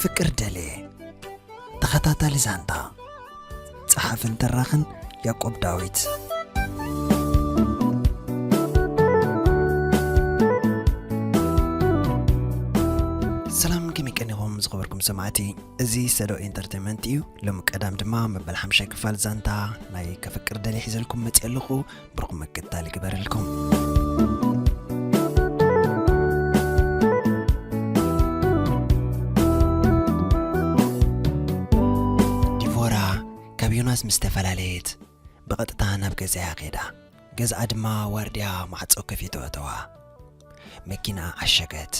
ፍቅር ደሌ። ተኸታታሊ ዛንታ። ጸሓፍን ተራኽን ያዕቆብ ዳዊት። ሰላም፣ ከመይ ቀኒኹም ዝኸበርኩም ሰማዕቲ? እዚ ሰዶ ኢንተርቴንመንት እዩ። ሎም ቀዳም ድማ መበል ሓምሻይ ክፋል ዛንታ ናይ ከፍቅር ደሌ ሒዘልኩም መጽእ ኣለኹ። ብሩኽ ምክትታል ይግበረልኩም። ዲቮራ ካብ ዮናስ ምስ ተፈላለየት ብቐጥታ ናብ ገዛ'ያ ከይዳ። ገዛኣ ድማ ዋርድያ ማዕጾ ከፊቱ ኣተዋ። መኪና ዓሸገት።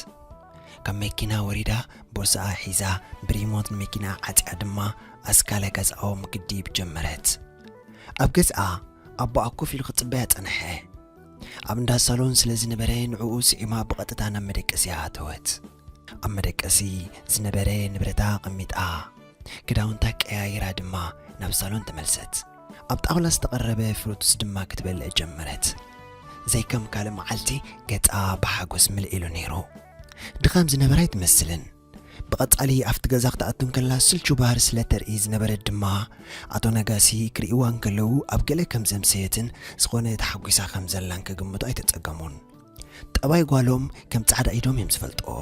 ካብ መኪና ወሪዳ ቦርሳኣ ሒዛ ብሪሞት ንመኪና ዓጽያ ድማ ኣስካለ ገዛኦም ክድይብ ጀመረት። ኣብ ገዛኣ ኣቦኣ ኮፍ ኢሉ ክጽበያ ጸንሐ። ኣብ እንዳ ሳሎን ስለ ዝነበረ ንዕኡ ስዒማ ብቐጥታ ናብ መደቀሲኣ ኣተወት። ኣብ መደቀሲ ዝነበረ ንብረታ ኣቐሚጣ ክዳውንታ ቀያይራ ድማ ናብ ሳሎን ተመልሰት። ኣብ ጣውላ ዝተቐረበ ፍሩትስ ድማ ክትበልዕ ጀመረት። ዘይከም ካልእ መዓልቲ ገጻ ብሓጎስ ምልእ ኢሉ ነይሩ። ድኻም ዝነበራ ኣይትመስልን። ብቐጻሊ ኣብቲ ገዛ ክትኣቱ እንከላ ስልቹ ባህሪ ስለ ተርኢ ዝነበረት ድማ ኣቶ ነጋሲ ክርእይዋ እንከለዉ ኣብ ገለ ከም ዘምሰየትን ዝኾነ ተሓጒሳ ከም ዘላን ክግምቱ ኣይተጸገሙን። ጠባይ ጓሎም ከም ጻዕዳ ኢዶም እዮም ዝፈልጥዎ።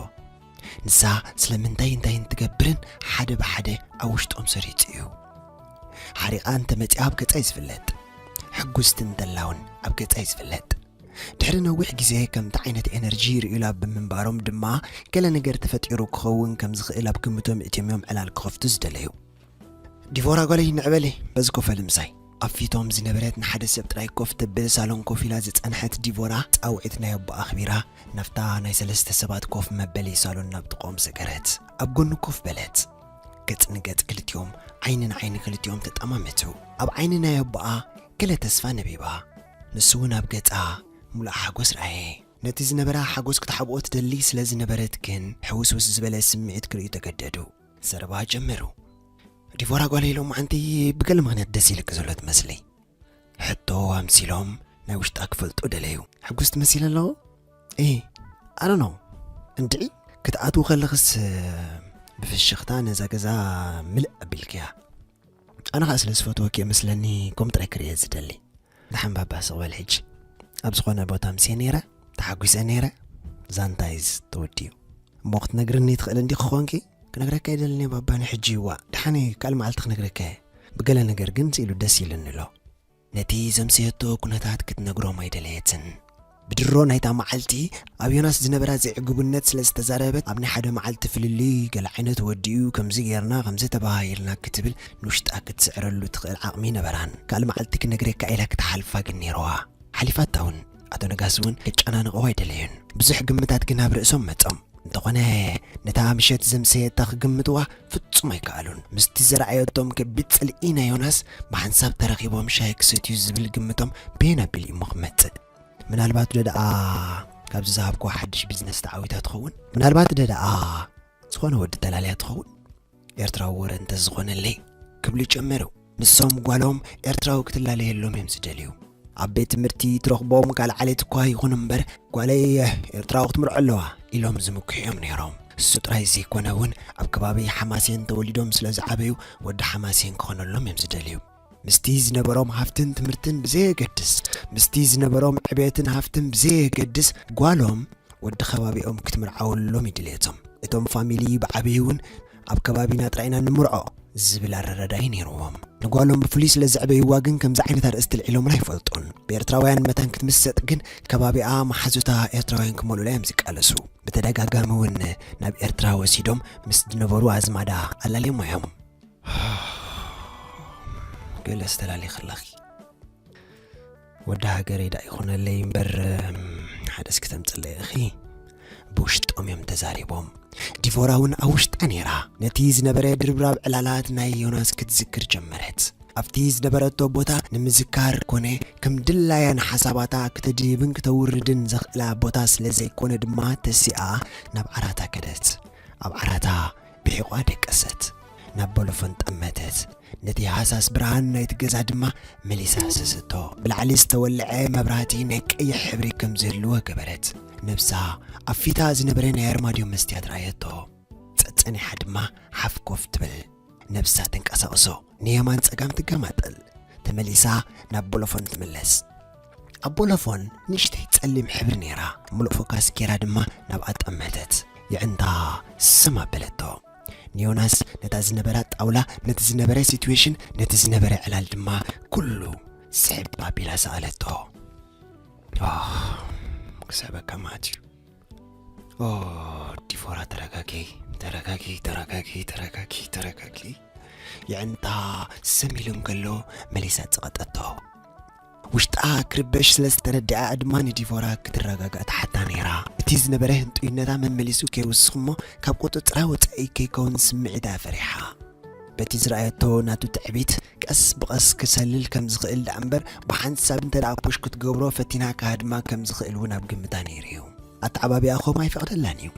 ንሳ ስለምንታይ እንታይን ትገብርን ሓደ ብሓደ ኣብ ውሽጦም ሰሪጹ እዩ። ሓሪቓ እንተ መጺኣ ኣብ ገጻ እዩ ዝፍለጥ። ሕጉስቲ እንተላ እውን ኣብ ገጻ እዩ ዝፍለጥ። ድሕሪ ነዊሕ ግዜ ከምቲ ዓይነት ኤነርጂ ይርእዩላ ብምንባሮም ድማ ገለ ነገር ተፈጢሩ ክኸውን ከም ዝኽእል ኣብ ግምቶም እትዮም እዮም ዕላል ክኸፍቱ ዝደለዩ። ዲቮራ ጓለይ ንዕበሊ በዚ ኮፈሊ ምሳይ። ኣብ ፊቶም ዝነበረት ንሓደ ሰብ ጥራይ ኮፍ ተብል ሳሎን ኮፍ ኢላ ዝጸንሐት ዲቮራ ጻውዒት ናይ ኣቦኣ ኣኽቢራ ናብታ ናይ ሰለስተ ሰባት ኮፍ መበሊ ሳሎን ናብ ጥቕኦም ሰገረት። ኣብ ጎኑ ኮፍ በለት። ገጽ ንገጽ ክልቲኦም ዓይኒ ንዓይኒ ክልቲኦም ተጠማመቱ። ኣብ ዓይኒ ናይ ኣቦኣ ገለ ተስፋ ነቢባ። ንሱ እውን ኣብ ገጻ ሙሉእ ሓጎስ ረኣየ። ነቲ ዝነበራ ሓጎስ ክትሓብኦ ትደሊ ስለ ዝነበረት ግን ሕውስውስ ዝበለ ስምዒት ክርእዩ ተገደዱ። ዘረባ ጀመሩ። ዲቮራ ጓለይ ሎማዓንቲ ብገለ ምኽንያት ደስ ኢልኪ ዘሎ ትመስሊ። ሕቶ ኣምሲሎም ናይ ውሽጣ ክፈልጡ ደለዩ። ሕጉስ ትመስል ኣለኹ? እ፣ ኣነ ነው እንድዒ ክትኣትዉ ከለኽስ ብፍሽኽታ ነዛ ገዛ ምልእ ኣቢልክያ። ኣነ ኸኣ ስለ ዝፈትወኪ እየ መስለኒ ከምኡ ጥራይ ክርእየ ዝደሊ። ደሓን ባባ ስቕ በል ሕጂ። ኣብ ዝኾነ ቦታ ምሴ ነይረ፣ ተሓጒሰ ነይረ፣ ዛንታይስ ተወዲኡ። እሞ ክትነግርኒ ትኽእል እንዲኺ ኾንኪ? ክነግረካ ይደልን እየ ባባ ንሕጂ። ዋእ ደሓን እየ ካልእ መዓልቲ ክነግረካ እየ። ብገለ ነገር ግን ስኢሉ ደስ ኢሉኒ ኣሎ። ነቲ ዘምሰየቶ ኩነታት ክትነግሮም ኣይደለየትን። ብድሮ ናይታ መዓልቲ ኣብ ዮናስ ዝነበራ ዘይዕጉብነት ስለ ዝተዛረበት ኣብ ናይ ሓደ መዓልቲ ፍልልይ ገለ ዓይነት ወዲኡ ከምዚ ጌርና ከምዚ ተባሃሂልና ክትብል ንውሽጣ ክትስዕረሉ ትኽእል ዓቕሚ ነበራን። ካልእ መዓልቲ ክነግረካ ኢላ ክትሓልፋ ግን ነይርዋ። ሓሊፋታ እውን ኣቶ ነጋሲ እውን ከጨናንቕዋ ኣይደለዩን። ብዙሕ ግምታት ግን ኣብ ርእሶም መጾም። እንተኾነ ነታ ምሸት ዘምሰየታ ክግምትዋ ፍጹም ኣይከኣሉን። ምስቲ ዝረኣየቶም ከቢድ ጽልኢ ናይ ዮናስ ብሓንሳብ ተረኺቦም ሻሂ ክሰትዩ ዝብል ግምቶም በየን ኣቢሉ እሞ ክመጽእ? ምናልባት ዶ ደኣ ካብዚ ዝሃብክዋ ሓድሽ ቢዝነስ ተዓዊታ ትኸውን? ምናልባት ዶ ደኣ ዝኾነ ወዲ ተላልያ ትኸውን? ኤርትራዊ ወረ እንተዝኾነለይ ክብሉ ጀመሩ። ንሶም ጓሎም ኤርትራዊ ክትላለየሎም እዮም ዝደልዩ። ኣብ ቤት ትምህርቲ ትረኽቦም ካልእ ዓሌት እኳ ይኹን እምበር ጓለይ ኤርትራዊ ክትምርዖ ኣለዋ ኢሎም ዝምክሑ እዮም ነይሮም። እሱ ጥራይ ዘይኮነ እውን ኣብ ከባቢ ሓማሴን ተወሊዶም ስለ ዝዓበዩ ወዲ ሓማሴን ክኾነሎም እዮም ዝደልዩ። ምስቲ ዝነበሮም ሃፍትን ትምህርትን ብዘየገድስ፣ ምስቲ ዝነበሮም ዕቤትን ሃፍትን ብዘየገድስ ጓሎም ወዲ ከባቢኦም ክትምርዓወሎም እዩ ድልየቶም። እቶም ፋሚሊ ብዓብዪ እውን ኣብ ከባቢና ጥራይ ኢና ንምርዖ ዝብል ኣረዳዳኢ ነይርዎም። ንጓሎም ብፍሉይ ስለ ዘዕበይዋ ግን ከምዚ ዓይነት ኣርእስቲ ልዒሎምላ ኣይፈልጡን። ብኤርትራውያን መታን ክትምሰጥ ግን ከባቢኣ መሓዙታ ኤርትራውያን ክመልኡላ እዮም ዝቃለሱ። ብተደጋጋሚ እውን ናብ ኤርትራ ወሲዶም ምስ ዝነበሩ ኣዝማዳ ኣላልዮማ እዮም። ገለ ዝተላሊኽላኺ ወዲ ሃገረይ ደኣ ይኹነለይ እምበር፣ እም፣ ሓደስ ክተምጽለይ ኢኺ። ብውሽጦም እዮም ተዛሪቦም። ዲቮራ እውን ኣብ ውሽጣ ነይራ። ነቲ ዝነበረ ድርብራብ ዕላላት ናይ ዮናስ ክትዝክር ጀመረት። ኣብቲ ዝነበረቶ ቦታ ንምዝካር ኮነ ከም ድላያ ንሓሳባታ ክተድይብን ክተውርድን ዘኽእላ ቦታ ስለ ዘይኮነ ድማ ተሲኣ ናብ ዓራታ ከደት። ኣብ ዓራታ ብሒቋ ደቀሰት። ናብ ቦሎፎን ጠመተት። ነቲ ሃሳስ ብርሃን ናይቲ ገዛ ድማ መሊሳ ሃሰሰቶ። ብላዕሊ ዝተወልዐ መብራህቲ ናይ ቀይሕ ሕብሪ ከም ዝህልዎ ገበረት። ነብሳ ኣብ ፊታ ዝነበረ ናይ ኣርማድዮ መስትያት ረኣየቶ። ጸጥ ጸኒሓ ድማ ሓፍ ኮፍ ትብል። ነብሳ ተንቀሳቕሶ፣ ንየማን ጸጋም ትገማጠል። ተመሊሳ ናብ ቦሎፎን ትምለስ። ኣብ ቦሎፎን ንእሽተይ ጸሊም ሕብሪ ነይራ። ምሉእ ፎካስ ጌራ ድማ ናብኣ ጠመተት። የዕንታ ስም ኣበለቶ። ንዮናስ ነታ ዝነበራ ጣውላ፣ ነቲ ዝነበረ ሲትዌሽን፣ ነቲ ዝነበረ ዕላል ድማ ኩሉ ስሕብ ኣቢላ ሰኣለቶ። ኦህ፣ ክስሕበካ ማለት እዩ። ኦ፣ ዲፎራ ተረጋጊ፣ ተረጋጊ፣ ተረጋጊ፣ ተረጋጊ፣ ተረጋጊ። የዕንታ ስም ኢሉ እንከሎ መሊሳ ጸቐጠቶ። ውሽጣ ክርበሽ ስለ ዝተረድኣ ድማ ንዲቮራ ክትረጋጋእ ትሓታ ነይራ። እቲ ዝነበረ ህንጡይነታ መመሊሱ ከይውስኽ እሞ ካብ ቁጽጽራ ወጻኢ ከይከውን ስምዒታ ፈሪሓ። በቲ ዝረኣየቶ ናቱ ትዕቢት ቀስ ብቐስ ክሰልል ከም ዝኽእል ደኣ እምበር ብሓንሳብ እንተ ደኣ ፑሽ ክትገብሮ ፈቲና ክሃድማ ከም ዝኽእል እውን ኣብ ግምታ ነይሩ እዩ። ኣተዓባቢኣ ኸም ኣይፈቕደላን እዩ።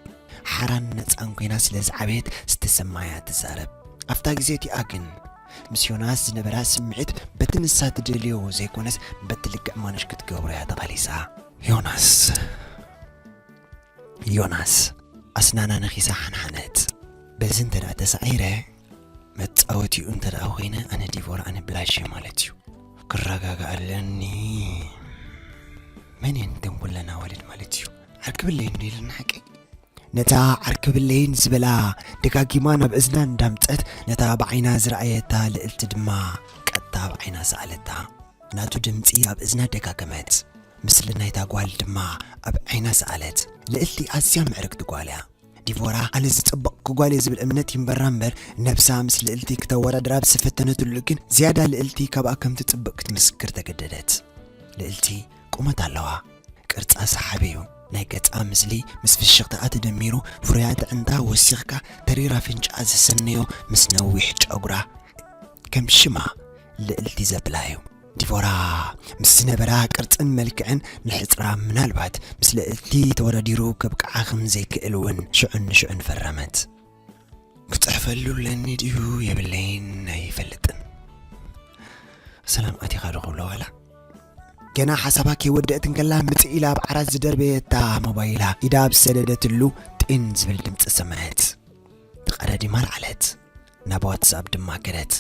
ሓራን ነጻን ኮይና ስለ ዝዓበየት ዝተሰማያ ትዛረብ። ኣብታ ግዜ እቲኣ ግን ምስ ዮናስ ዝነበራ ስምዒት በቲ ንሳ ትደልዮ ዘይኮነስ በቲ ልክዕ ማኑሽ ክትገብሮ እያ ተቓሊሳ። ዮናስ፣ ዮናስ፣ ኣስናና ነኺሳ ሓንሓነት። በዚ እንተ ደኣ ተሳዒረ፣ መጻወቲኡ እንተ ደኣ ኮይነ፣ ኣነ ዲቮራ፣ ኣነ ብላሽ እየ ማለት እዩ። ክረጋጋእ ኣለኒ። መን እየን እተን ኩለን ኣዋልድ ማለት እዩ? ዓርኪ ብለይን ዶ ኢለና ሓቂ? ነታ ዓርኪ ብለይን ዝበላ ደጋጊማ ናብ እዝና እንዳምጸት፣ ነታ ብዓይና ዝረኣየታ ልእልቲ ድማ ቀጥታ ኣብ ዓይና ሰኣለታ። ናቱ ድምጺ ኣብ እዝና ደጋገመት። ምስሊ ናይታ ጓል ድማ ኣብ ዓይና ሰኣለት። ልእልቲ ኣዝያ ምዕርግቲ ጓል እያ። ዲቮራ ኣነ ዝጸበቕኩ ጓል እየ ዝብል እምነት ይንበራ እምበር፣ ነብሳ ምስ ልእልቲ ክተወዳድራ ኣብ ዝፈተነትሉ ግን ዝያዳ ልእልቲ ካብኣ ከም ትጽብቕ ክትምስክር ተገደደት። ልእልቲ ቁመት ኣለዋ። ቅርጻ ሰሓቢ እዩ። ናይ ገጻ ምስሊ ምስ ፍሽኽታኣ ተደሚሩ ፍሩያት ኣዕንታ ወሲኽካ ተሪር ኣፍንጫኣ ዘሰነዮ ምስ ነዊሕ ጨጉራ ከም ሽማ ልእልቲ ዘብላ እዩ። ዲቮራ ምስ ዝነበራ ቅርጽን መልክዕን ንሕጽራ ምናልባት ምስ ልእልቲ ተወዳዲሩ ከብቅዓ ከም ዘይክእል እውን ሽዑን ንሽዑን ፈረመት። ክጽሕፈሉ ኣለኒ ድዩ የብለይን ኣይፈልጥን። ሰላም ኣቲኻ ዶ ክብሎ ዋላ? ገና ሓሳባ ከይወደአት እንከላ ምጽእ ኢላ ኣብ ዓራት ዝደርበየታ ሞባይላ ኢዳ ኣብ ዝሰደደትሉ ጢን ዝብል ድምጺ ሰማዐት። ተቐዳዲማ ለዓለት። ናብ ዋትስኣፕ ድማ ከደት።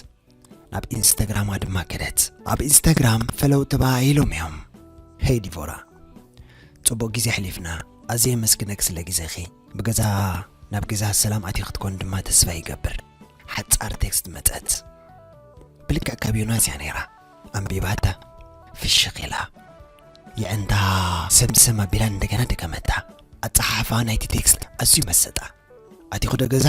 ናብ ኢንስታግራማ ድማ ከደት። ኣብ ኢንስታግራም ፈለው ተባሂሎም እዮም። ሄይ ዲቮራ፣ ጽቡቕ ግዜ ኣሕሊፍና። ኣዝየ የመስግነኪ ስለ ግዜኺ። ብገዛ ናብ ገዛ ሰላም ኣቲኺ ክትኮኒ ድማ ተስፋ ይገብር። ሓጻር ቴክስት መጸት። ብልክዕ ካብ ዮናስ እያ ነይራ። ኣንቢባታ። ፍሽኽ ኢላ። የዕንታ ሰምሰም ኣቢላ እንደገና ደገመታ። ኣጸሓሕፋ ናይቲ ቴክስት ኣዝዩ መሰጣ። ኣቲኹ ዶ ገዛ?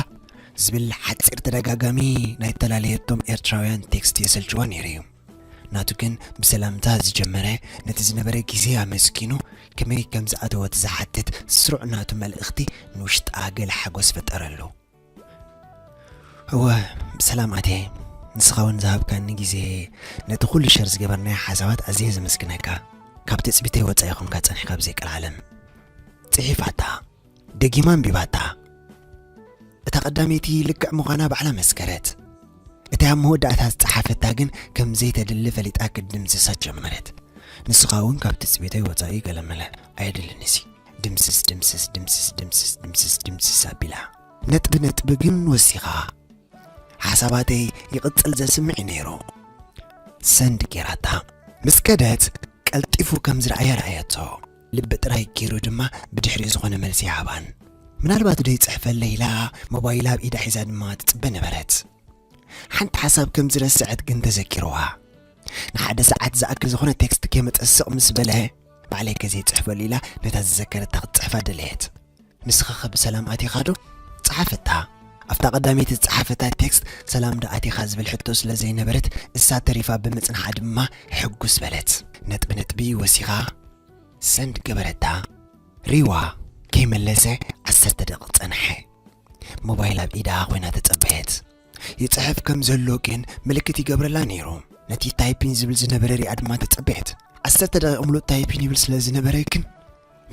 ዝብል ሓጺር ተደጋጋሚ ናይ ተላለየቶም ኤርትራውያን ቴክስት የሰልችዋ ነይሩ እዩ። ናቱ ግን ብሰላምታ ዝጀመረ፣ ነቲ ዝነበረ ግዜ ኣመስጊኑ፣ ከመይ ከም ዝኣተወት ዝሓትት ስሩዕ ናቱ መልእኽቲ ንውሽጣ ገለ ሓጎስ ፈጠረሉ። እወ፣ ብሰላም ኣትየ። ንስኻ እውን ዝሃብካኒ ግዜ፣ ነቲ ኩሉ ሸር ዝገበርናዮ ሓሳባት ኣዝየ ዘመስግነካ። ካብ ትጽቢተይ ወጻኢ ኾንካ ጸኒሕካ ብዘይ ቀልዓለም። ጽሒፋታ። ደጊማ ኣንቢባታ። እታ ቀዳመይቲ ልክዕ ምዃና ባዕላ መስከረት። እታ ኣብ መወዳእታ ዝጸሓፈታ ግን ከም ዘይተድሊ ፈሊጣ ክትድምስሳ ጀመረት። ንስኻ እውን ካብ ትጽቢተይ ወጻኢ ገለመለ ኣየድልንሲ። ድምስስ፣ ድምስስ፣ ድምስስ፣ ድምስስ፣ ድምስስ፣ ድምስስ ኣቢላ። ነጥቢ ነጥቢ ግን ወሲኻ። ሓሳባተይ ይቕጽል ዘስምዕ እዩ ነይሩ። ሰንድ ጌራታ። ምስ ከደት ቀልጢፉ ከም ዝረኣየ ረኣየቶ። ልቢ ጥራይ ገይሩ ድማ ብድሕሪኡ ዝኾነ መልሲ ይሃባን። ምናልባት ዶ ይጽሕፈለይ ኢላ ሞባይላ ኣብ ኢዳ ሒዛ ድማ ትጽበ ነበረት። ሓንቲ ሓሳብ ከም ዝረስዐት ግን ተዘኪርዋ። ንሓደ ሰዓት ዝኣክል ዝኾነ ቴክስት ከይመጸ ስቕ ምስ በለ፣ ባዕለይ ከ ዘይጽሕፈሉ ኢላ ነታ ዝዘከረታ ክትጽሕፋ ደለየት። ንስኻ ከ ብሰላም ኣቲኻ ዶ? ጸሓፈታ። ኣብታ ቀዳመይቲ ዝጸሓፈታ ቴክስት ሰላም ዶ ኣቲኻ ዝብል ሕቶ ስለ ዘይነበረት፣ እሳ ተሪፋ ብምጽንሓ ድማ ሕጉስ በለት። ነጥቢ ነጥቢ ወሲኻ ሰንድ ገበረታ። ሪዋ ከይመለሰ ዓሰርተ ደቂቕ ጸንሐ። ሞባይል ኣብ ኢዳ ኮይና ተጸበየት። ይጽሕፍ ከም ዘሎ ግን ምልክት ይገብረላ ነይሩ። ነቲ ታይፒን ዝብል ዝነበረ ሪኣ ድማ ተጸበየት። ዓሰርተ ደቂቕ ምሉእ ታይፒን ይብል ስለ ዝነበረ ግን፣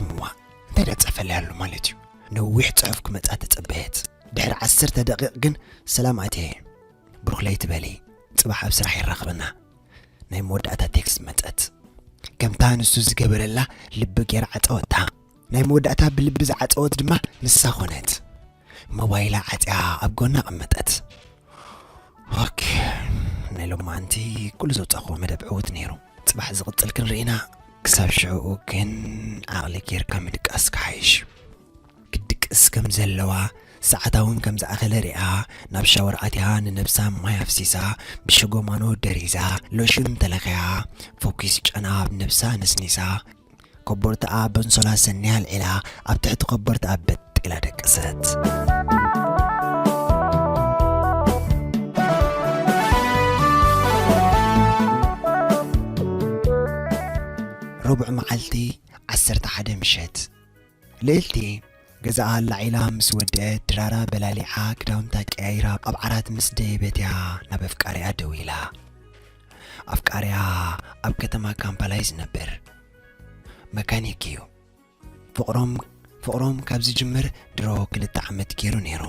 እዋ፣ እንታይ ደኣ ጽሕፈለይ ኣሎ ማለት እዩ? ነዊሕ ጽሑፍ ክመጻ ተጸበየት። ድሕሪ ዓሰርተ ደቂቕ ግን፣ ሰላም ኣትየ። ብሩኽ ለይቲ በሊ። ጽባሕ ኣብ ስራሕ የራኽበና። ናይ መወዳእታ ቴክስት መጸት። ከምታ ንሱ ዝገበረላ ልቢ ጌራ ዓጸወታ። ናይ መወዳእታ ብልቢ ዝዓጸወት ድማ ንሳ ኾነት። ሞባይላ ዓጽያ ኣብ ጎና ኣቐመጠት። ኦኬ፣ ናይ ሎማዓንቲ ኩሉ ዘውጻእክዎ መደብ ዕዉት ነይሩ። ጽባሕ ዝቕጽል ክንርኢና። ክሳብ ሽዑ ግን ዓቕሊ ጌርካ ምድቃስ ክሓይሽ። ክትድቅስ ከም ዘለዋ፣ ሰዓታ እውን ከም ዝኣኸለ ሪኣ፣ ናብ ሻወር ኣትያ ንነብሳ ማይ ኣፍሲሳ፣ ብሸጎማኖ ደሪዛ፣ ሎሽን ተለኽያ፣ ፈኲስ ጨና ኣብ ነብሳ ነስኒሳ፣ ኮቦርታኣ በንሶላ ሰንያ ኣልዒላ፣ ኣብ ትሕቲ ኮቦርታኣ በጥ ኢላ ደቀሰት። ረቡዕ መዓልቲ ዓሰርተ ሓደ ምሸት። ልእልቲ ገዛኣ ኣላዒላ ምስ ወደአት፣ ድራራ በላሊዓ፣ ክዳውንታ ቀያይራ፣ ኣብ ዓራት ምስ ደየበት እያ ናብ ኣፍቃሪኣ ደው ኢላ። ኣፍቃሪኣ ኣብ ከተማ ካምፓላ እዩ ዝነብር። መካኒክ እዩ። ፍቕሮም፣ ፍቕሮም ካብ ዝጅምር ድሮ ክልተ ዓመት ገይሩ ነይሩ።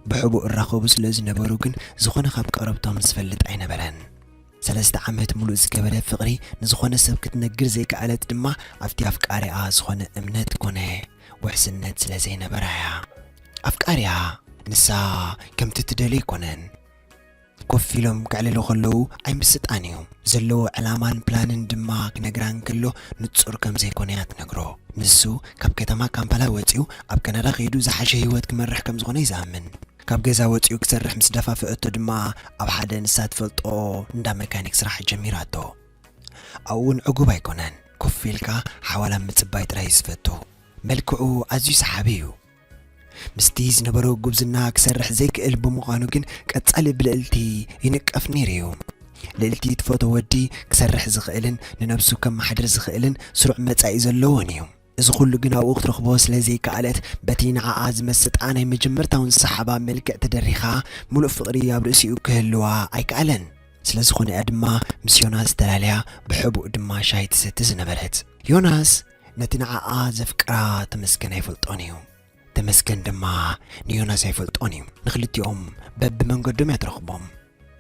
ብሕቡእ እራኸቡ ስለ ዝነበሩ ግን ዝኾነ ካብ ቀረብቶም ዝፈልጥ ኣይነበረን። ሰለስተ ዓመት ሙሉእ ዝገበረ ፍቕሪ ንዝኾነ ሰብ ክትነግር ዘይከኣለት ድማ ኣብቲ ኣፍቃሪኣ ዝኾነ እምነት ኮነ ውሕስነት ስለ ዘይነበራ እያ። ኣፍቃሪኣ ንሳ ከምቲ ትደልዮ ኣይኮነን። ኮፍ ኢሎም ከዕልሉ ከለዉ ኣይምስጣን እዩ። ዘለዎ ዕላማን ፕላንን ድማ ክነግራ እንከሎ ንጹር ከም ዘይኮነ እያ ትነግሮ። ንሱ ካብ ከተማ ካምፓላ ወጺኡ ኣብ ካናዳ ከይዱ ዝሓሸ ህይወት ክመርሕ ከም ዝኾነ እዩ ዝኣምን። ካብ ገዛ ወጺኡ ክሰርሕ ምስ ደፋፍአቶ ድማ ኣብ ሓደ ንሳ ትፈልጦ እንዳ መካኒክ ስራሕ ጀሚራቶ። ኣብኡ እውን ዕጉብ ኣይኮነን። ኮፍ ኢልካ ሓዋላ ምጽባይ ጥራይ እዩ ዝፈቱ። መልክዑ ኣዝዩ ሰሓቢ እዩ። ምስቲ ዝነበሮ ጉብዝና ክሰርሕ ዘይክእል ብምዃኑ ግን ቀጻሊ ብልእልቲ ይንቀፍ ነይሩ እዩ። ልእልቲ ትፈቶ ወዲ ክሰርሕ ዝኽእልን ንነብሱ ከመሓድር ዝኽእልን ስሩዕ መጻኢ ዘለዎን እዩ። እዚ ኩሉ ግን ኣብኡ ክትረኽቦ ስለ ዘይከኣለት በቲ ንዓኣ ዝመሰጣ ናይ መጀመርታውን ሰሓባ መልክዕ ተደሪኻ ምሉእ ፍቕሪ ኣብ ርእሲኡ ክህልዋ ኣይከኣለን። ስለ ዝኾነ እያ ድማ ምስ ዮናስ ተላልያ ብሕቡእ ድማ ሻሂ ትሰቲ ዝነበረት። ዮናስ ነቲ ንዓኣ ዘፍቅራ ተመስገን ኣይፈልጦን እዩ። ተመስገን ድማ ንዮናስ ኣይፈልጦን እዩ። ንክልቲኦም በብመንገዶም እያ ትረኽቦም።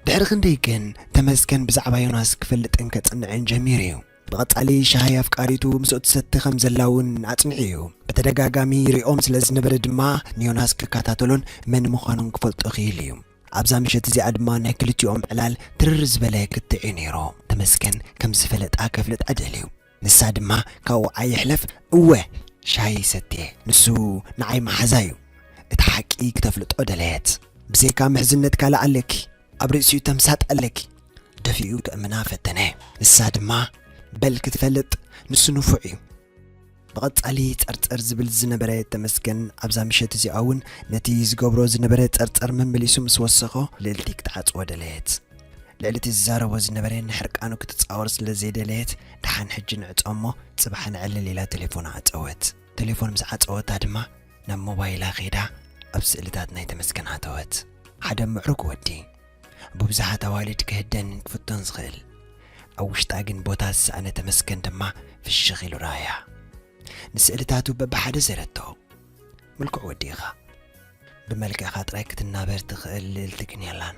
ድሕሪ ክንደይ ግን ተመስገን ብዛዕባ ዮናስ ክፈልጥን ከጽንዕን ጀሚሩ እዩ። ብቐጻሊ ሻሂ ኣፍቃሪቱ ምስኡ ትሰቲ ከም ዘላ እውን ኣጽኒዑ እዩ። ብተደጋጋሚ ይሪኦም ስለ ዝነበረ ድማ ንዮናስ ክከታተሎን መን ምዃኑን ክፈልጦ ክኢሉ እዩ። ኣብዛ ምሸት እዚኣ ድማ ናይ ክልቲኦም ዕላል ትርር ዝበለ ክትዕ እዩ ነይሩ። ተመስገን ከም ዝፈለጣ ከፍልጣ ደልዩ። ንሳ ድማ ካብኡ ኣይሕለፍ፣ እወ ሻሂ ሰትየ። ንሱ ንዓይ መሓዛ እዩ። እቲ ሓቂ ክተፍልጦ ደለየት። ብዘይካ ምሕዝነት ካልእ ኣለኪ፣ ኣብ ርእሲኡ ተምሳጥ ኣለኪ። ደፊኡ ከእምና ፈተነ። ንሳ ድማ በል ክትፈልጥ ንሱ ንፉዕ እዩ። ብቐጻሊ ጸርጸር ዝብል ዝነበረ ተመስገን ኣብዛ ምሸት እዚኣ እውን ነቲ ዝገብሮ ዝነበረ ጸርጸር መመሊሱ ምስ ወሰኾ ልእልቲ ክትዓጽዎ ደለየት። ልዕሊ እቲ ዝዛረቦ ዝነበረ ንሕርቃኑ ክትጻወር ስለ ዘይደለየት፣ ደሓን ሕጂ ንዕጾ እሞ ጽባሕ ንዕልል ኢላ ቴሌፎን ዓጸወት። ቴሌፎን ምስ ዓጸወታ ድማ ናብ ሞባይላ ከይዳ ኣብ ስእልታት ናይ ተመስገን ኣተወት። ሓደ ምዕሩግ ወዲ፣ ብብዙሓት ኣዋልድ ክህደንን ክፍቶን ዝኽእል፣ ኣብ ውሽጣ ግን ቦታ ዝሰኣነ ተመስገን ድማ ፍሽኽ ኢሉ ረኣያ። ንስእልታቱ በብሓደ ዘረቶ። ምልኩዕ ወዲ ኢኻ። ብመልክዕኻ ጥራይ ክትናበር ትኽእል ልእልቲ ግን የላን።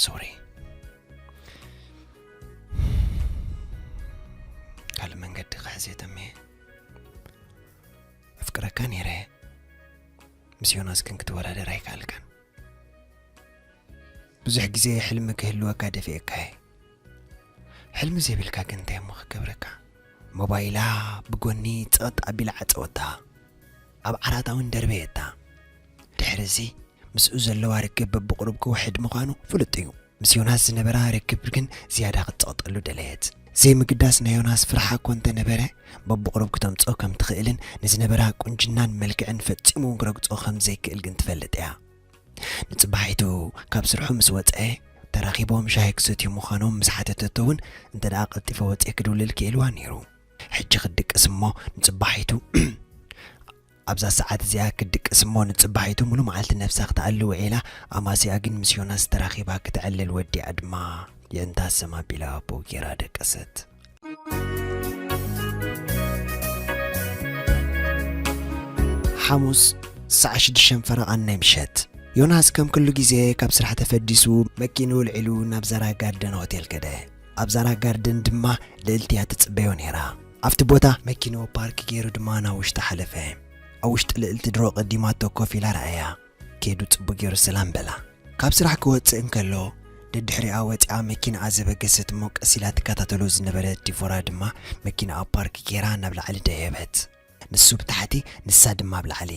ሶሪ። ካልእ መንገዲ ክሕዝ እየ ተምየ። ኣፍቅረካ ነይረ። ምስ ዮናስ ግን ክትወዳደር ኣይከኣልካን። ብዙሕ ግዜ ሕልሚ ክህልወካ ደፊኤካ እየ። ሕልሚ ዘይብልካ ግን እንታይ እሞ ክገብረካ? ሞባይላ ብጎኒ ጸቐጥ ኣቢላ ዓጸወታ። ኣብ ዓራታ እውን ደርበየታ። ድሕሪ እዚ ምስኡ ዘለዋ ርክብ በብቑሩብ ክውሕድ ምዃኑ ፍሉጥ እዩ። ምስ ዮናስ ዝነበራ ርክብ ግን ዝያዳ ክትጸቕጠሉ ደለየት። ዘይምግዳስ ናይ ዮናስ ፍርሓ እኮ እንተነበረ፣ በብቑሩብ ክተምጽኦ ከም ትኽእልን ንዝነበራ ቁንጅናን መልክዕን ፈጺሙ ክረግጾ ከም ዘይክእል ግን ትፈልጥ እያ። ንጽባሒቱ ካብ ስርሑ ምስ ወጸ፣ ተራኺቦም ሻሂ ክሰትዩ ምዃኖም ምስ ሓተተቶ እውን፣ እንተ ደኣ ቀልጢፈ ወጺኤ ክድውልልኪ ኢልዋ ነይሩ። ሕጂ ክትድቅስ እሞ ንጽባሒቱ፣ ኣብዛ ሰዓት እዚኣ ክትድቅስ እሞ ንጽባሒቱ ሙሉ መዓልቲ ነብሳ ክትኣሊ ውዒላ፣ ኣማሲኣ ግን ምስ ዮናስ ተራኺባ ክተዕልል ወዲኣ ድማ የእንታ ሰም ኣቢላ ኣቦ ጌራ ደቀሰት። ሓሙስ ሰዓት ሽዱሽተ ፈረቓን ናይ ምሸት። ዮናስ ከም ኩሉ ግዜ ካብ ስራሕ ተፈዲሱ መኪንኡ ኣልዒሉ ናብ ዛራ ጋርደን ሆቴል ከደ። ኣብ ዛራ ጋርደን ድማ ልእልቲ እያ ትጽበዮ ነይራ። ኣብቲ ቦታ መኪንኡ ፓርክ ገይሩ ድማ ናብ ውሽጢ ሓለፈ። ኣብ ውሽጢ ልእልቲ ድሮ ቀዲማቶ ኮፍ ኢላ ረኣያ። ከይዱ ጽቡቕ ገይሩ ሰላም በላ። ካብ ስራሕ ክወጽእ እንከሎ፣ ደድሕሪኣ ወጺኣ መኪናኣ ዘበገሰት እሞ ቀስ ኢላ ትከታተሎ ዝነበረት ዲቮራ ድማ መኪናኣ ፓርክ ገይራ ናብ ላዕሊ ደየበት። ንሱ ብታሕቲ፣ ንሳ ድማ ኣብ ላዕሊ።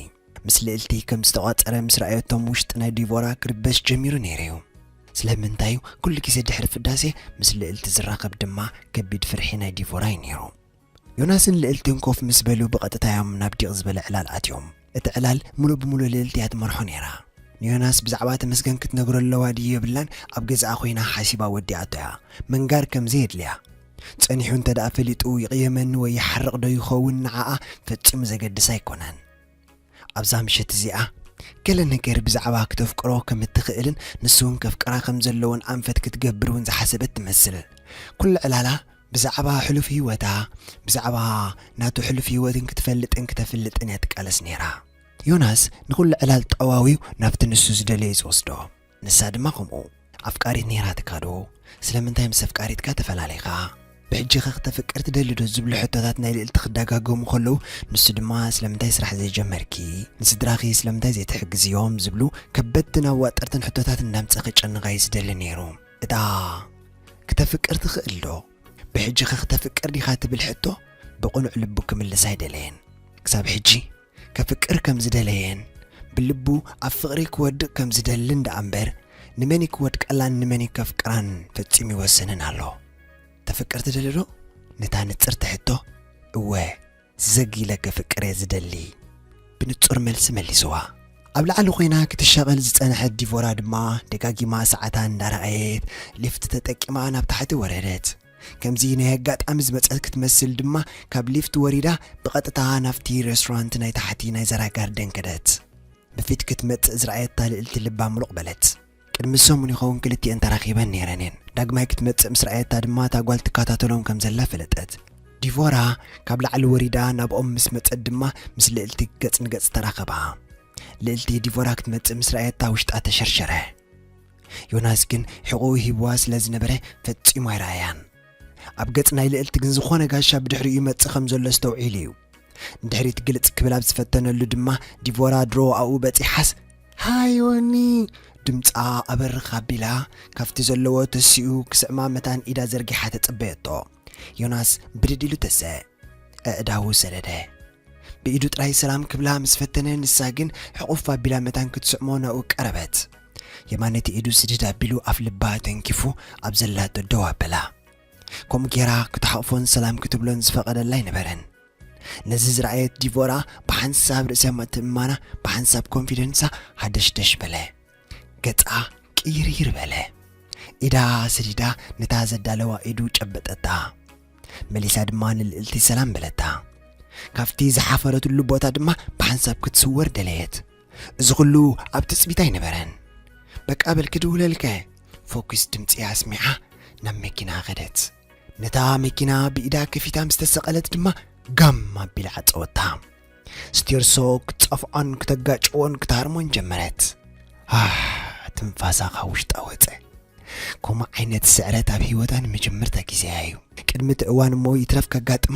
ምስ ልእልቲ ከም ዝተቋጸረ ምስ ረኣየቶም ውሽጢ ናይ ዲቮራ ክርበሽ ጀሚሩ ነይሩ እዩ። ስለምንታይ ኩሉ ግዜ ድሕሪ ፍዳሴ ምስ ልእልቲ ዝራኸብ ድማ ከቢድ ፍርሒ ናይ ዲቮራ እዩ ነይሩ። ዮናስን ልእልትን ኮፍ ምስ በሉ ብቐጥታ እዮም ናብ ዲቕ ዝበለ ዕላል ኣትዮም። እቲ ዕላል ሙሉእ ብሙሉእ ልእልቲ እያ ትመርሖ ነይራ። ንዮናስ ብዛዕባ ተመስገን ክትነግሮ ኣለዋ ድዩ የብላን ኣብ ገዛኣ ኮይና ሓሲባ ወዲኣቶ እያ። ምንጋር ከም ዘየድልያ። ጸኒሑ እንተ ደኣ ፈሊጡ ይቕየመኒ ወይ ይሓርቕ ዶ ይኸውን ንዓኣ ፈጺሙ ዘገድስ ኣይኮነን። ኣብዛ ምሸት እዚኣ ገለ ነገር ብዛዕባ ክተፍቅሮ ከም እትኽእልን ንሱ እውን ከፍቅራ ከም ዘለዎን ኣንፈት ክትገብር እውን ዝሓሰበት ትመስል። ኩሉ ዕላላ ብዛዕባ ሕሉፍ ህይወታ፣ ብዛዕባ ናቱ ሕሉፍ ህይወትን ክትፈልጥን ክተፍልጥን እያ ትቃለስ ነይራ። ዮናስ ንኹሉ ዕላል ጠዋዊው ናብቲ ንሱ ዝደለዮ ዝወስዶ። ንሳ ድማ ከምኡ። ኣፍቃሪት ነይራትካ ዶ? ስለምንታይ ምስ ኣፍቃሪትካ ተፈላለኻ? ብሕጂ ኸ ክተፍቅር ትደሊ ዶ? ዝብሉ ሕቶታት ናይ ልእልቲ ክደጋገሙ ከለዉ፣ ንሱ ድማ ስለምንታይ ስራሕ ዘይጀመርኪ? ንስድራኺ ስለምንታይ ዘይትሕግዝዮም? ዝብሉ ከበድትን ኣዋጠርትን ሕቶታት እንዳምጸ ከጨንቓ እዩ ዝደሊ ነይሩ። እታ ክተፍቅር ትኽእል ዶ? ብሕጂ ኸ ክተፍቅር ዲኻ ትብል ሕቶ ብቕኑዕ ልቡ ክምልስ ኣይደለየን። ክሳብ ሕጂ ከፍቅር ከም ዝደለየን ብልቡ ኣብ ፍቕሪ ክወድቕ ከም ዝደልን ደኣ እምበር፣ ንመን እዩ ክወድቀላን ንመን እዩ ከፍቅራን ፈጺሙ ይወስንን ኣሎ። ተፍቅር ትደሊ ዶ? ነታ ንጽርቲ ሕቶ፣ እወ፣ ዘግ ኢለ ከፍቅር እየ ዝደሊ፣ ብንጹር መልሲ መሊስዋ። ኣብ ላዕሊ ኮይና ክትሻቐል ዝጸንሐት ዲቮራ ድማ ደጋጊማ ሰዓታ እንዳረኣየት ሊፍት ተጠቂማ ናብ ታሕቲ ወረደት። ከምዚ ናይ ኣጋጣሚ ዝመጸት ክትመስል ድማ ካብ ሊፍት ወሪዳ ብቐጥታ ናብቲ ሬስቶራንት ናይ ታሕቲ ናይ ዘራ ጋርደን ከደት። ብፊት ክትመጽእ ዝረኣየታ ልእልቲ ልባ ምሉቕ በለት። ቅድሚ ሰሙን ይኸውን ክልቲኤን ተራኺበን ነይረን እየን። ዳግማይ ክትመጽእ ምስ ረኣየታ ድማ እታ ጓል ትከታተሎም ከም ዘላ ፈለጠት። ዲቮራ ካብ ላዕሊ ወሪዳ ናብኦም ምስ መጸት ድማ ምስ ልእልቲ ገጽ ንገጽ ተራኸባ። ልእልቲ ዲቮራ ክትመጽእ ምስ ረኣየታ ውሽጣ ተሸርሸረ። ዮናስ ግን ሕቖኡ ሂብዋ ስለ ዝነበረ ፈጺሙ ኣይረኣያን። ኣብ ገጽ ናይ ልእልቲ ግን ዝኾነ ጋሻ ብድሕሪኡ ይመጽእ ከም ዘሎ ኣስተውዒሉ እዩ። ንድሕሪት ግልጽ ክብል ኣብ ዝፈተነሉ ድማ ዲቮራ ድሮ ኣብኡ በጺሓስ፣ "ሃይ ዮኒ!" ድምጻ ኣበርኽ ኣቢላ ካብቲ ዘለዎ ተሲኡ ክስዕማ መታን ኢዳ ዘርጊሓ ተጸበየቶ። ዮናስ ብድድ ኢሉ ተሰ፣ ኣእዳዉ ሰደደ። ብኢዱ ጥራይ ሰላም ክብላ ምስ ፈተነ፣ ንሳ ግን ሕቑፍ ኣቢላ መታን ክትስዕሞ ናብኡ ቀረበት። የማነይቲ ኢዱ ስድድ ኣቢሉ ኣፍ ልባ ተንኪፉ ኣብ ዘላቶ ደው ኣበላ። ከምኡ ጌራ ክትሓቕፎን ሰላም ክትብሎን ዝፈቐደላ ኣይነበረን። ነዚ ዝረኣየት ዲቮራ ብሓንሳብ ርእሰ ምትእምማና፣ ብሓንሳብ ኮንፊደንሳ ሃደሽደሽ በለ። ገጻ ቅይርይር በለ። ኢዳ ሰዲዳ ነታ ዘዳለዋ ኢዱ ጨበጠታ። መሊሳ ድማ ንልእልቲ ሰላም በለታ። ካብቲ ዝሓፈረትሉ ቦታ ድማ ብሓንሳብ ክትስወር ደለየት። እዚ ኩሉ ኣብ ትጽቢት ኣይነበረን። "በቃ በል ክድውለልከ?" ፎኪስ ድምጺ ኣስሚዓ ናብ መኪና ከደት። ነታ መኪና ብኢዳ ከፊታ ምስ ተሰቐለት ድማ ጋም ኣቢላ ዓጸወታ። ስቴርሶ ክትጻፍዖን ክተጋጭዎን ክትሃርሞን ጀመረት። ኣህ፣ ትንፋሳ ካብ ውሽጣ ወጸ። ከምኡ ዓይነት ስዕረት ኣብ ህይወታ ንመጀመርታ ግዜያ እዩ። ቅድሚ እቲ እዋን እሞ ይትረፍ ከጋጥማ፣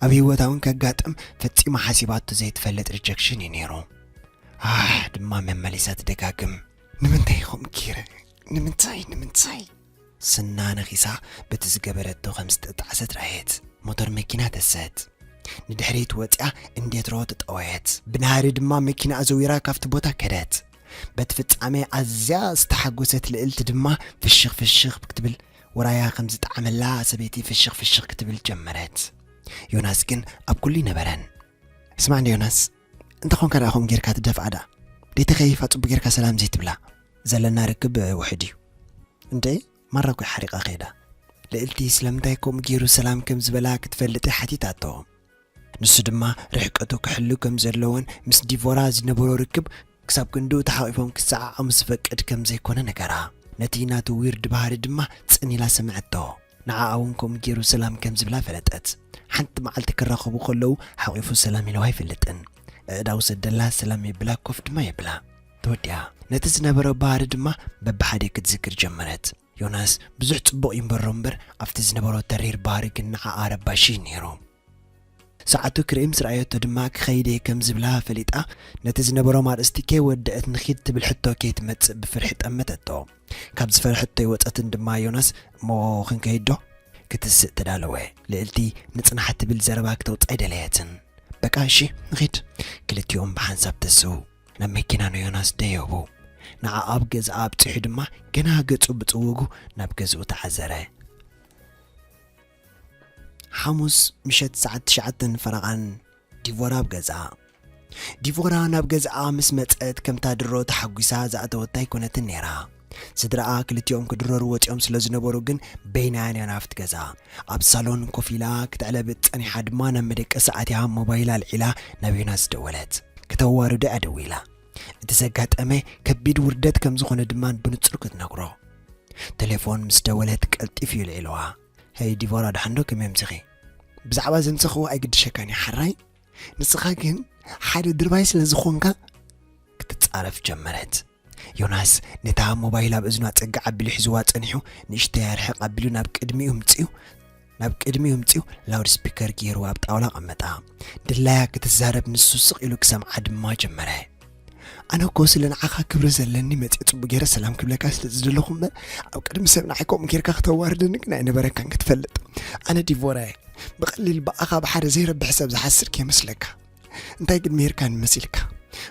ኣብ ህይወታ እውን ከጋጥም ፈጺማ ሓሲባቶ ዘይትፈልጥ ሪጀክሽን እዩ ነይሩ። ኣህ ድማ መመሊሳ ትደጋግም። "ንምንታይ ከምኡ ገይረ? ንምንታይ? ንምንታይ?" ስና ነኺሳ በቲ ዝገበረቶ ከም ዝተጣዕሰት ረኣየት። ሞተር መኪና ተሰት። ንድሕሪት ወጺኣ እንዴትሮ ተጠወየት። ብናህሪ ድማ መኪና ኣዘዊራ ካብቲ ቦታ ከደት። በቲ ፍጻሜ ኣዝያ ዝተሓጎሰት ልእልቲ ድማ ፍሽኽ ፍሽኽ ክትብል፣ ወራያ ከም ዝጠዓመላ ሰበይቲ ፍሽኽ ፍሽኽ ክትብል ጀመረት። ዮናስ ግን ኣብ ኩሉ ይነበረን። "ስማዕ እንዶ ዮናስ፣ እንተኾንካ ደኣ ከምኡ ጌርካ ትደፍኣ ደኣ፣ ደይተኸይፋ ጽቡቕ ጌርካ ሰላም ዘይትብላ? ዘለና ርክብ ውሑድ እዩ። እንዴ፣ ማራ እኮ ሓሪቓ ከይዳ። ልእልቲ ስለምንታይ ከምኡ ጌሩ ሰላም ከም ዝበላ ክትፈልጥ እያ ሓቲታቶ። ንሱ ድማ ርሕቀቱ ክሕሉ ከም ዘለዎን ምስ ዲቮራ ዝነበሮ ርክብ ክሳብ ክንድኡ ተሓቒፎም ክሰዓዓሙ ዝፈቅድ ከም ዘይኮነ ነገራ። ነቲ ናቱ ዊርድ ባህሪ ድማ ጽን ኢላ ሰምዐቶ። ንዓኣ እውን ከምኡ ጌሩ ሰላም ከም ዝብላ ፈለጠት። ሓንቲ መዓልቲ ክራኸቡ ከለዉ ሓቒፉ ሰላም ኢልዋ ኣይፈልጥን። ኣእዳው ሰደላ፣ ሰላም የብላ፣ ኮፍ ድማ የብላ። ተወዲኣ። ነቲ ዝነበሮ ባህሪ ድማ በብሓደ ክትዝክር ጀመረት። ዮናስ ብዙሕ ጽቡቕ ይንበሮ እምበር፣ ኣብቲ ዝነበሮ ተሪር ባህሪ ግን ንዓኣ ረባሺ እዩ ነይሩ። ሰዓቱ ክርኢ ምስ ረኣየቶ ድማ ክኸይድ እየ ከም ዝብላ ፈሊጣ፣ ነቲ ዝነበሮም ኣርእስቲ ከይወደአት ንኺድ ትብል ሕቶ ከይትመጽእ ብፍርሒ ጠመተቶ። ካብ ዝፈርሐቶ ኣይወጸትን ድማ። ዮናስ፣ እሞ ክንከይድ ዶ? ክትስእ ተዳለወ። ልዕልቲ ንጽናሕ ትብል ዘረባ ክተውጽእ ኣይደለየትን። በቃ እሺ ንኺድ። ክልቲኦም ብሓንሳብ ተስኡ። ናብ መኪና ንዮናስ ደየቡ። ንዓ ኣብ ገዛኣ ኣብጺሑ ድማ ገና ገጹ ብጽውጉ ናብ ገዝኡ ተዓዘረ። ሓሙስ ምሸት ሰዓት ትሽዓተን ፈረቓን ዲቮራ ኣብ ገዛኣ። ዲቮራ ናብ ገዛኣ ምስ መጸት ከምታ ድሮ ተሓጒሳ ዝኣተወታ ኣይኮነትን ነይራ። ስድራኣ ክልቲኦም ክድረሩ ወጺኦም ስለ ዝነበሩ ግን በይናያን ዮናፍት ገዛ ኣብ ሳሎን ኮፍ ኢላ ክተዕለብጥ ጸኒሓ ድማ ናብ መደቀሲ ኣትያ ሞባይል ኣልዒላ ናብ ዮናስ ደወለት። ክተዋርዶ እያ ደዊላ። እቲ ዘጋጠመ ከቢድ ውርደት ከም ዝኾነ ድማ ብንጹር ክትነግሮ። ቴሌፎን ምስ ደወለት ቀልጢፍ እዩ ልዒልዋ። "ሄይ ዲቮራ፣ ደሓን ዶ? ከመይ ኣምሲኺ? ብዛዕባ ዘምሰኽዎ ኣይግድሸካን እዩ ሓራይ። ንስኻ ግን ሓደ ድርባይ ስለ ዝኾንካ" ክትጻረፍ ጀመረት። ዮናስ ነታ ሞባይል ኣብ እዝኑ ኣጸግዕ ኣቢሉ ሒዝዋ ጸኒሑ፣ ንእሽተይ ኣርሕቕ ኣቢሉ ናብ ቅድሚኡ ምጽኡ፣ ናብ ቅድሚኡ ምጽኡ ላውድ ስፒከር ገይሩ ኣብ ጣውላ ቀመጣ። ድላያ ክትዛረብ ንሱ ስቕ ኢሉ ክሰምዓ ድማ ጀመረ። "ኣነ እኮ ስለ ንዓኻ ክብሪ ዘለኒ መጽየ ጽቡቕ ገይረ ሰላም ክብለካ ስለ ዝደለኹ እምበር፣ ኣብ ቅድሚ ሰብ ንዓይ ከምኡ ጌርካ ክተዋርደኒ ግን ኣይነበረካን ክትፈልጥ። ኣነ ዲቮራ እየ። ብቐሊል ብኣኻ ብሓደ ዘይረብሕ ሰብ ዝሓስር ከይመስለካ። እንታይ ግን ሜርካን መሲልካ?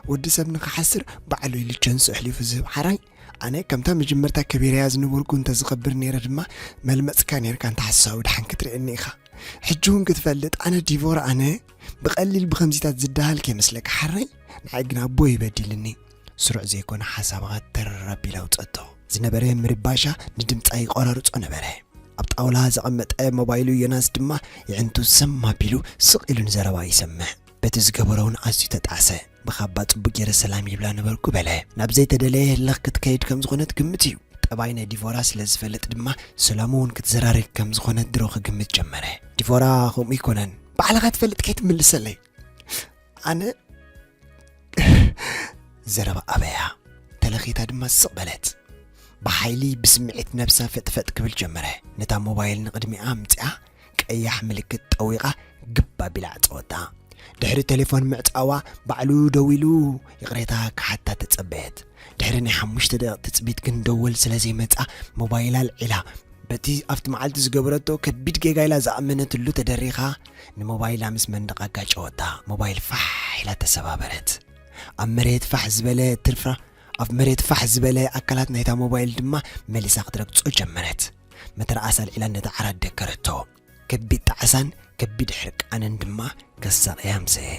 ወዲ ሰብ ንኽሓስር ባዕሉ ኢሉ ቸንሱ ኣሕሊፉ ዝህብ ሓራይ። ኣነ ከምታ መጀመርታ ከቢረያ ዝነበርኩ እንተ ዝኸብር ነይረ ድማ መልመጽካ ኔርካ እንተ ሓሳዊ ድሓን ክትርእየኒ ኢኻ። ሕጂ እውን ክትፈልጥ ኣነ ዲቮራ ኣነ ብቐሊል ብኸምዚታት ዝደሃል ከይመስለካ ሓራይ። ንዓይ ግን ኣቦ ይበዲልኒ." ስሩዕ ዘይኮነ ሓሳባት ተር ኣቢላ ኣውጸቶ። ዝነበረ ምርባሻ ንድምጻ ይቆራርጾ ነበረ። ኣብ ጣውላ ዘቐመጠ ሞባይሉ ዮናስ ድማ የዕንቱ ሰም ኣቢሉ ስቕ ኢሉ ንዘረባ ይሰምዕ። በቲ ዝገበሮ እውን ኣዝዩ ተጣዕሰ። ብኻባ ጽቡቕ ገይረ ሰላም ይብላ ነበርኩ በለ። ናብ ዘይተደለየ ህልኽ ክትከይድ ከም ዝኾነ ትግምት እዩ። ጠባይ ናይ ዲቮራ ስለ ዝፈልጥ ድማ ሰላሙ እውን ክትዘራረግ ከም ዝኾነ ድሮ ክግምት ጀመረ። "ዲቮራ ከምኡ ኣይኮነን፣ ባዕልኻ ትፈልጥ ከይትምልሰለይ። ኣነ" ዘረባ ኣበያ። ተለኺታ ድማ ስቕ በለት። ብሓይሊ ብስምዒት ነብሳ ፈጥፈጥ ክብል ጀመረ። ነታ ሞባይል ንቕድሚኣ ኣምጺኣ ቀያሕ ምልክት ጠዊቓ ግብ ኣቢላ ዓጸወታ። ድሕሪ ቴሌፎን ምዕጻዋ ባዕሉ ደዊሉ ይቕሬታ ክሓታ ተጸበየት። ድሕሪ ናይ ሓሙሽተ ደቂቕ ትጽቢት ግን ደወል ስለ ዘይመጻ ሞባይላ ኣልዒላ። በቲ ኣብቲ መዓልቲ ዝገበረቶ ከቢድ ጌጋ ኢላ ዝኣመነትሉ ተደሪኻ ንሞባይላ ምስ መንደቕ ኣጋጨወታ። ሞባይል ፋሕ ኢላ ተሰባበረት። ኣብ መሬት ፋሕ ዝበለ ትርፋ፣ ኣብ መሬት ፋሕ ዝበለ ኣካላት ናይታ ሞባይል ድማ መሊሳ ክትረግጾ ጀመረት። መተርኣስ ኣልዒላ ነታ ዓራት ደከረቶ። ከቢድ ጣዕሳን ከቢድ ሕርቃንን ድማ ከሳቕያ ኣምሰየ።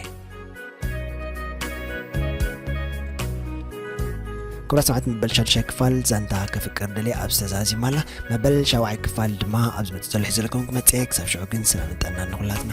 ክቡራት ሰማዕቲ፣ መበል ሻድሻይ ክፋል ዛንታ ከፍቅር ደልየ ኣብዚ ተዛዚማ ኣላ። መበል ሻውዓይ ክፋል ድማ ኣብ ዝመጽእ ዘሎ ሒዘልኩም ክመጽእ እየ። ክሳብ ሽዑ ግን ሰላምን ጥዕናን ንኹላትና።